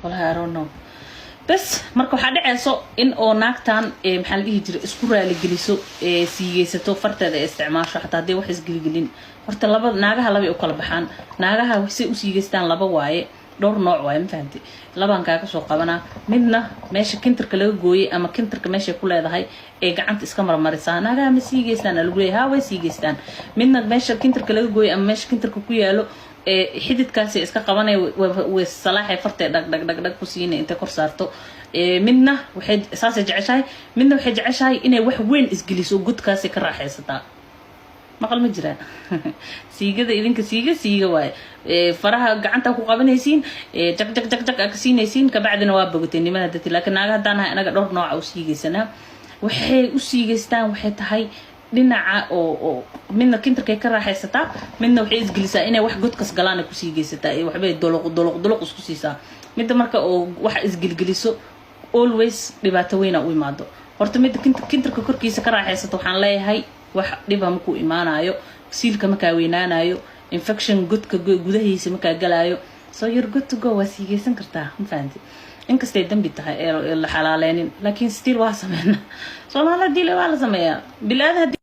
Walahi, I don't know. Bes marka waxaa dhaceyso in oo naagtan, maxaa la dhihi jiray, isku raaligeliso, siigeysato, farteeda ay isticmaasho, xataa haddii wax isgeligelin. Horta laba naagaha labay u kala baxaan. Naagaha say u siigeystaan laba waaye, dhowr nooc waaye, ma fahamti? Labaan kaaga soo qabanaa. Midna meesha kintarka laga gooyay ama kintarka meeshay ku leedahay ee gacanta iska marmarisaa. Naagaha ma siigeystaan lagu leeyahay? Haa, way siigeystaan. Midna meesha kintarka laga gooyay ama meesha kintarka ku yaalo ee xididkaasi iska qabanaya, way salaaxay, fartee dhag dhag dhag dhag ku siinay intay kor saarto. Midna waxay saasay jeceshahay, midna waxay jeceshahay inay wax weyn isgeliso, godkaasay ka raaxaysataa. Maqal ma jiraan? Siigada idinka siiga siiga waaye. Faraha gacanta ku qabanaysiin, jag jag jag jag aa ka siinaysiin, kabacdina waa bogatay nimada dati. Laakiin naaga haddaan nahay anaga, dhowr nooca u siigaysanaa. Waxay u siigaystaan waxay tahay dhinaca oo midna kintarkay ka raaxaysataa, midna waxay isgelisaa inay wax godkas galaan ay ku siigaysataa, ee waxbay doloq doloq doloq isku siisaa. Midda marka oo waxa isgelgeliso, always dhibaato weyna u imaado. Horta midda kintarka korkiisa ka raaxaysato, waxaan leeyahay wax dhiba makuu imaanayo, siilka makaa weynaanayo, infection godka gudahiisa makaa galaayo, so you're good to go. Waa siigaysan kartaa, ma fahanti? Inkastay dambi tahay ee la xalaaleynin, laakiin still waa sameynaa. Soomaalida dile waa la sameeyaa bilaada haddii.